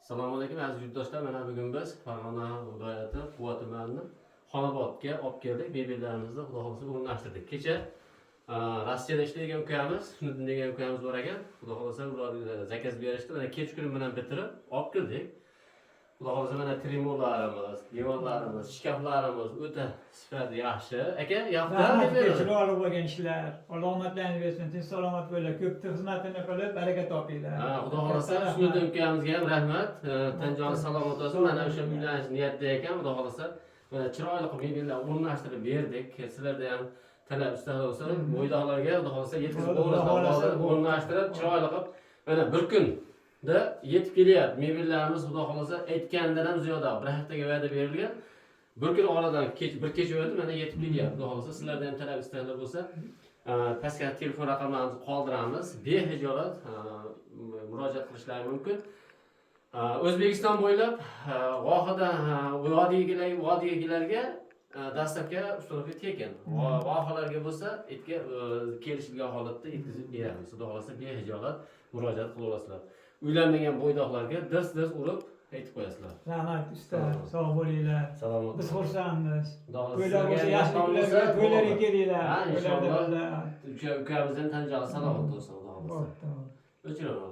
Assalomu alaykum, aziz yurtdoshlar. Mana bugun biz Farg'ona viloyati Quva tumanini Xonobodga olib keldik. Mebellarimizni, Xudo xohlasa, o'rnashtirdik. Kecha Rossiyada ishlaydigan ukamiz, Husniddin degan ukamiz bor ekan. Xudo xohlasa, ular заказ berishdi. Mana kechqurun bilan bitirib olib keldik. Xudo xohlasa, mana trimolarimiz, divanlarimiz, shkaflarimiz o'ta sifati yaxshi. Aka, yoqdi Rahmat, mebellar? Chiroyli bo'lgan ishlar. Alloh omadlaringni bersin, tinch salomat bo'linglar. Ko'pni xizmatini qilib, baraka topinglar. Ha, Xudo xohlasa, Katta rahmat. Husniddin ukamizga ham rahmat. Tan joni salomat bo'lsin. Mana o'sha uylanish niyatida ekan. Xudo xohlasa, mana chiroyli qilib mebellar o'rnashtirib berdik. Sizlarda ham talab istaklar bo'lsa, bo'ydoqlarga, Xudo xohlasa, yetkazib Xudo xohlasa, o'rnashtirib, chiroyli qilib, mana bir kunda yetib kelyapti. Mebellarimiz, Xudo xohlasa, aytgandan ham ziyoda. Bir haftaga va'da berilgan. Bir kun oradan kech, bir kecha o'tdi, mana yetib kelyapti. Xudo xohlasa, sizlarda ham talab istaklar bo'lsa, pastga telefon raqamlarimizni qoldiramiz. Behijolat murojaat qilishlari mumkin. O'zbekiston bo'ylab vohada, vodiydagilarga доставка, установка tekin. Vohalarga bo'lsa, etga kelishilgan holatda yetkazib beramiz. Xudo xohlasa, behijolat murojaat qila olasizlar. Uylanmagan bo'ydoqlarga dirs dirs urib aytib qo'yasizlar. Rahmat, usta, sog' bo'linglar. Salomat. Biz xursandmiz. Xudo xohlasa, To'ylar bo'lsa, sizlarga yaxshi yoqqan kunlarga, bo'lsa, to'ylarga kelinglar. Ha, To'ylarda inshaalloh. birga. Ukamizdan tan joni salomat bo'lsin, Xudo xohlasa. Bo'pti. O'chiraman.